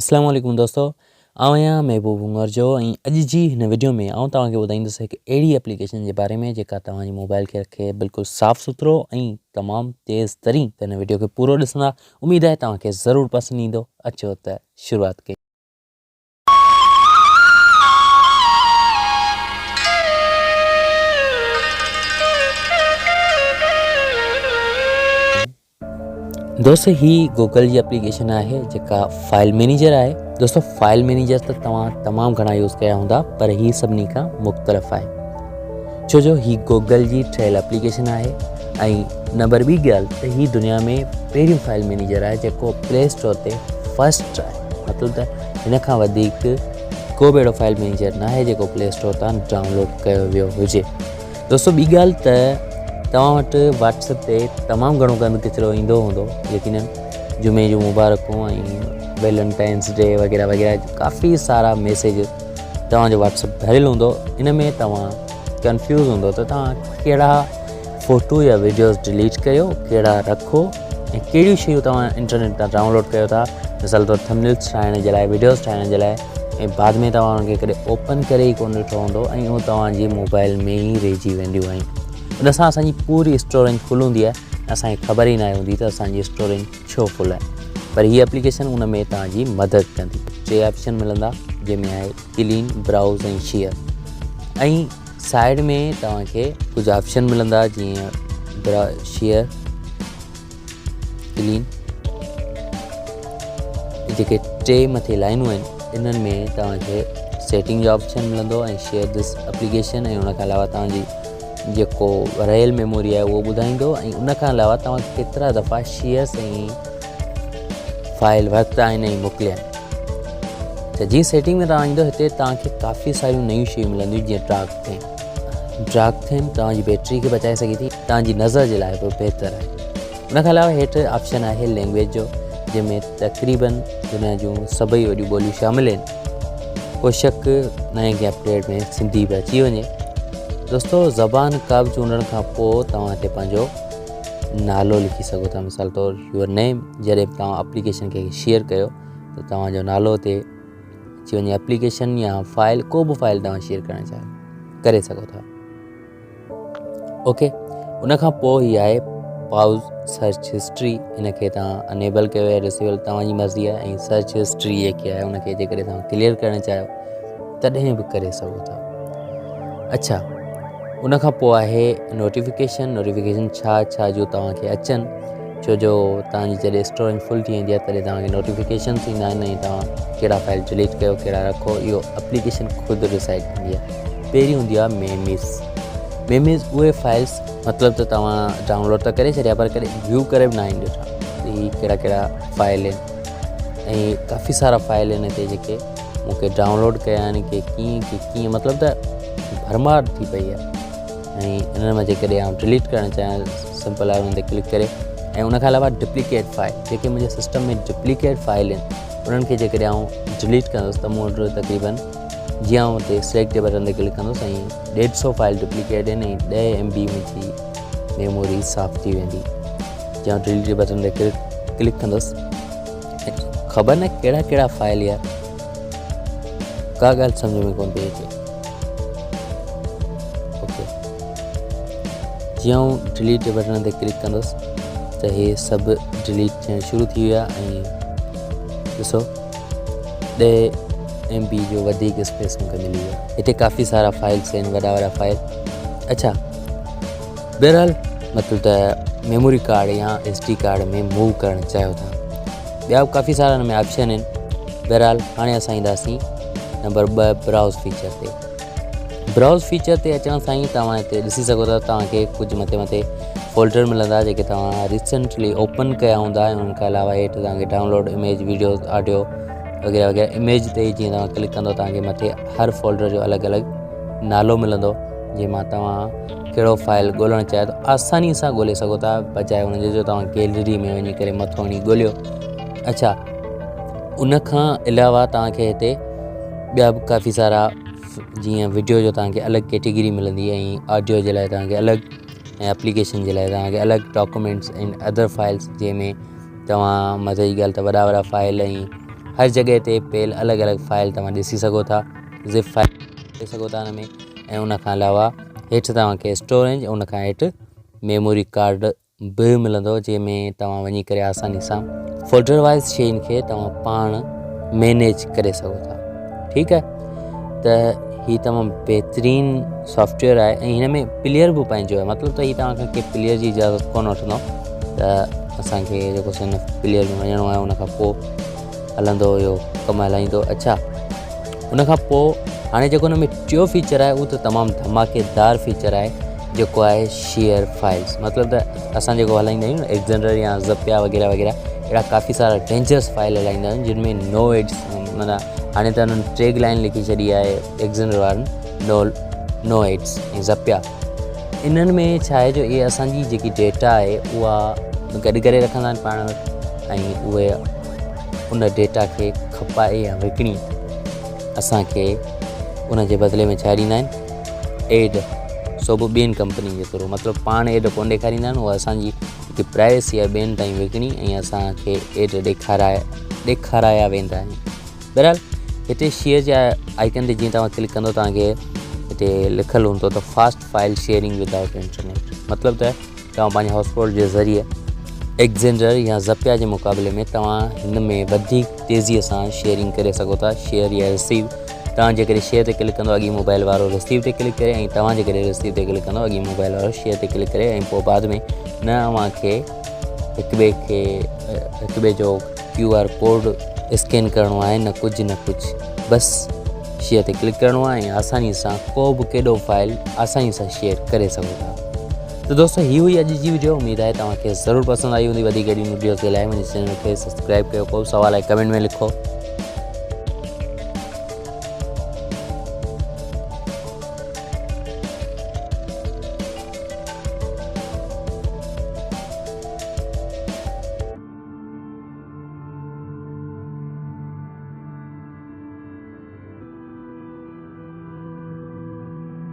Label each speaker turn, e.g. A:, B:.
A: اسلام عليڪم دوستو آئون آهيان محبوب هنگورجو ۽ اڄ جي هن وڊيو ۾ آئون توهان کي ٻڌائيندس هڪ اهڙي اپليڪيشن جي باري ۾ جيڪا توهان جي موبائل کي رکي بلڪل صاف سٿرو ۽ تمام تيز ترين ته هن وڊيو کي پورو ڏسندا اميد آهي توهان کي ضرور پسند ايندو اچو ته شروعات ڪيون. دوستو هي گوگل جي اپليڪيشن آهي جيڪا فائل مينيجر آهي دوستو فائل مينيجر ته توهان تمام گهڻا يوز ڪيا هوندا پر هي سڀني کان مختلف آهي ڇو جو هي گوگل جي ٺهيل اپليڪيشن آهي ۽ نمبر ٻي ڳالهه ته هي دنيا ۾ پهريون فائل مينيجر آهي جيڪو پلي اسٽور تي فرسٽ آهي مطلب ته هن کان وڌيڪ ڪو به اهڙو فائل مينيجر ناهي جيڪو پلي اسٽور تان ڊائونلوڊ ڪيو ويو هجي دوستو ٻي ڳالهه ته توهان وٽ واٽس ايپ تي تمام گهڻو گند ڪچرو ايندو هوندو يقينن جمعي جون مبارڪون ۽ ويلنٽائنس ڊي وغيره وغيره ڪافي سارا ميسيج توهان جو واٽس ايپ ڀريل هوندو ان ۾ توهان ڪنفيوز هوندو ته توهان ڪهڙا فوٽو يا ويڊيوز ڊليٽ ڪيو ڪهڙا رکو ۽ ڪهڙيون شيون توهان انٽرنيٽ تان ڊائونلوڊ ڪيو ٿا مثال طور ٿمنيلز ٺاهڻ جي لاء ويڊيوز ٺاهڻ جي لاء ۽ بعد ۾ توهان ان کي ڪڏهن اوپن ڪري ئي ڪونه ڏٺو هوندو ۽ اهو توهان جي موبائل ۾ ئي رهجي وينديون آهن ان سان اسانجي پوري اسٽوريج فل هوندي آهي اسانکي خبر ئي ناهي هوندي ته اسانجي اسٽوريج ڇو فل آهي پر هي اپليڪيشن ان ۾ توهان جي مدد ڪندي ٽي آپشن ملندا جنهن ۾ آهي ڪلين برائوز ۽ شيئر ۽ سائيڊ ۾ توهان کي ڪجهه آپشن ملندا جيئن شيئر ڪلين جيڪي ٽي مٿي لائنون آهن انهن ۾ توهان کي سيٽنگ جو آپشن ملندو ۽ شيئر this application ۽ ان کان علاوه توهان جي جيڪو ريل ميموري آهي اهو ٻڌائيندو ۽ ان کان علاوه توهان ڪيترا دفعا شيئرس ۽ فائل ورتا آهن ۽ موڪليا آهن ته جيئن سيٽنگ ۾ توهان ايندو هتي توهان کي ڪافي ساريون نيون شيون ملنديون جيئن ڊارڪ ٿيم ڊارڪ ٿيم توهان جي بيٽري کي بچائي سگهي ٿي توهان جي نظر جي لاء به بهتر آهي ان کان علاوه هيٺ آپشن آهي لينگويج جو جنهن ۾ تقريبن دنيا جون سڀئي وڏيون ٻوليون شامل آهن ڪو شڪ نئين ڪنهن اپڊيٽ ۾ سنڌي به اچي وڃي دوستو زبان ڪا به چونڊڻ کان پوء توهان هتي پنهنجو نالو لکي سگهو ٿا مثال طور your نيم جڏهن به توهان اپليڪيشن کي شيئر ڪيو ته توهان جو نالو هتي اچي وڃي اپليڪيشن يا فائل ڪو به فائل توهان شيئر ڪرڻ چاهيو ڪري سگهو ٿا اوڪي ان کان پوء هي آهي پائوز سرچ هسٽري ان کي توهان انيبل ڪيو يا ڊسيبل توهان جي مرضي آهي ۽ سرچ هسٽري جيڪي آهي ان کي جيڪڏهن توهان ڪليئر ڪرڻ چاهيو تڏهن به ڪري سگهو ٿا اڇا ان کان پوء آهي نوٽيفڪيشن نوٽيفڪيشن ڇا ڇا جو توهان کي اچن ڇو جو توهان جي جڏهن اسٽوريج فل ٿي ويندي آهي تڏهن توهان کي نوٽيفڪيشنس ايندا آهن ۽ توهان ڪهڙا فائل ڊليٽ ڪيو ڪهڙا رکو اهو اپليڪيشن خود ڊسائيڊ ڪندي آهي پهرين هوندي آهي ميميز ميميز اهي فائلس مطلب ته توهان ڊائونلوڊ ته ڪري ڇڏيا پر ڪڏهن ويو ڪري به ناهن ڏٺا هي ڪهڙا ڪهڙا فائل آهن ۽ ڪافي سارا فائل آهن هتي جيڪي مون کي ڊائونلوڊ ڪيا آهن ڪي ڪيئن ڪي ڪيئن مطلب ته ڀرمار ٿي پئي آهي ۽ انهن مان جيڪڏهن آئون ڊليٽ ڪرڻ چاهيان سمپل آهي انهن تي ڪلڪ ڪري ۽ ان کان علاوه ڊپليڪيٽ فائل جيڪي منهنجي سسٽم ۾ ڊپليڪيٽ فائل آهن انهن کي جيڪڏهن آئون ڊليٽ ڪندس ته مون وٽ تقريبن جيئن آئون اتي سليڪٽ جي بٽن تي ڪلڪ ڪندس ۽ ڏيڍ سو فائل ڊپليڪيٽ آهن ۽ ڏهه ايم بي منهنجي ميموري صاف ٿي ويندي جيئن آئون ڊليٽ جي بٽن تي ڪلڪ ڪندس خبر نه ڪهڙا ڪهڙا فائل يار ڪا ڳالهه سمجھ ۾ ڪون پئي اچي اوڪي جيئن آئون ڊليٽ جي بٽڻ تي ڪلڪ ڪندس ته هي سڀ ڊليٽ ٿيڻ شروع ٿي ويا ۽ ڏسو ڏهه ايم بي جو وڌيڪ اسپيس مونکي ملي ويو هتي ڪافي سارا فائلس آهن وڏا وڏا فائل اڇا بهرحال مطلب ته ميموري ڪارڊ يا ايس ڊي ڪارڊ ۾ موو ڪرڻ چاهيو ٿا ٻيا به ڪافي سارا هن ۾ آپشن آهن بهرحال هاڻي اسان اينداسين نمبر 2 براؤز فيچر تي براؤز فيچر تي اچڻ سان ئي توهان هتي ڏسي سگهو ٿا توهان کي ڪجهه مٿي مٿي فولڊر ملندا جيڪي توهان ريسنٽلي اوپن ڪيا هوندا ۽ ان کان علاوه هيٺ توهان کي ڊائونلوڊ اميج ويڊيوز آڊيو وغيره وغيره اميج تي جيئن توهان ڪلڪ ڪندو توهان کي مٿي هر فولڊر جو الڳ الڳ نالو ملندو جنهن مان توهان ڪهڙو فائل ڳولڻ چاهيو ته آساني سان ڳولي سگهو ٿا بجاء ان جي جو توهان گيلري ۾ وڃي ڪري مٿو هڻي ڳوليو اڇا ان کان علاوه توهان کي هتي ٻيا به ڪافي سارا جيئن وڊيو جو توهان کي الڳ ڪيٽيگري ملندي ۽ آڊيو جي لاء توهان کي الڳ ۽ اپليڪيشن جي لاء توهان کي الڳ ڊاڪومينٽس ۽ ادر فائلس جنهن ۾ توهان مزي جي ڳالهه ته وڏا وڏا فائل ۽ هر جڳهه تي پيل الڳ الڳ فائل توهان ڏسي سگهو ٿا، زپ فائل ڏسي سگهو ٿا ان ۾، ۽ ان کان علاوه هيٺ توهان کي اسٽوريج، ان کان هيٺ ميموري ڪارڊ به ملندو، جنهن ۾ توهان وڃي ڪري آساني سان فولڊر وائز شين کي توهان پاڻ مينيج ڪري سگهو ٿا. ٺيڪ آهي، ته هي تمام بهترين سافٽويئر آهي ۽ هن ۾ پليئر به پنهنجو آهي، مطلب ته هي توهان کان ڪنهن پليئر جي اجازت ڪونه وٺندو. ته اسانکي جيڪو سو هن پليئر ۾ وڃڻو آهي، ان کان پوء هلندو اهو ڪم هلائيندو. اڇا، ان کان پوء هاڻي جيڪو هن ۾ ٽيو فيچر آهي اهو ته تمام ڌماڪيدار فيچر آهي، جيڪو آهي شيئر فائلز. مطلب ته اسان جيڪو هلائيندا آهيون ايگزنڊر يا زپيا وغيره وغيره، اهڙا ڪافي سارا ڊينجرس فائل هلائيندا آهيون جن ۾ نو ايڊس، معنيٰ هاڻي ته انهن ٽيگ لائن لکي ڇڏي آهي ايگزنڊر وارن، نو ايڊس ۽ زپيا. انهن ۾ ڇا آهي جو اهي اسانجي جيڪي ڊيٽا آهي اها گڏ ڪري رکندا آهن پاڻ وٽ، ۽ اهي ان ڊيٽا کي کپائي يا وڪڻي اسانکي ان جي بدلي ۾ ڇا ڏيندا آهن؟ ايڊ، سو به ٻين ڪمپني جي ٿرو. مطلب پاڻ ايڊ ڪونه ڏيکاريندا آهن، اها اسانجي جيڪي پرائيويسي آهي ٻين تائين وڪڻي ۽ اسانکي ايڊ ڏيکارايا ويندا آهن. بهرحال هتي شيئر جي آئيڪن تي جيئن توهان ڪلڪ ڪندو، توهان کي هتي لکيل هوندو ته fast file sharing without internet. مطلب ته توهان پنهنجي هاٽسپاٽ جي ذريعي ايگزينڊر يا زپيا جي مقابلي ۾ توهان هن ۾ وڌيڪ تيزيء سان شيئرنگ ڪري سگهو ٿا. شيئر يا رسيو، توهان جيڪڏهن شيئر تي ڪلڪ ڪندو اڳي موبائل وارو رسيو تي ڪلڪ ڪري، ۽ توهان جيڪڏهن رسيو تي ڪلڪ ڪندو اڳي موبائل وارو شيئر تي ڪلڪ ڪري، ۽ پوء بعد ۾ نه اوهان کي هڪ ٻئي کي هڪ ٻئي جو ڪيو آر ڪوڊ اسڪين ڪرڻو آهي نه ڪجهه نه ڪجهه، بس شيئر تي ڪلڪ ڪرڻو آهي ۽ آساني سان ڪو به ڪيڏو فائل آساني سان شيئر ڪري سگهو ٿا. ته دوستو هي هئي اڄ جي وڊيو، اميد آهي توهان کي ضرور پسند آئي هوندي. وڌيڪ اهڙين وڊيوز جي لاء منهنجي چينل کي سبسڪرائب ڪيو، ڪو به سوال آهي ڪمينٽ ۾ لکو.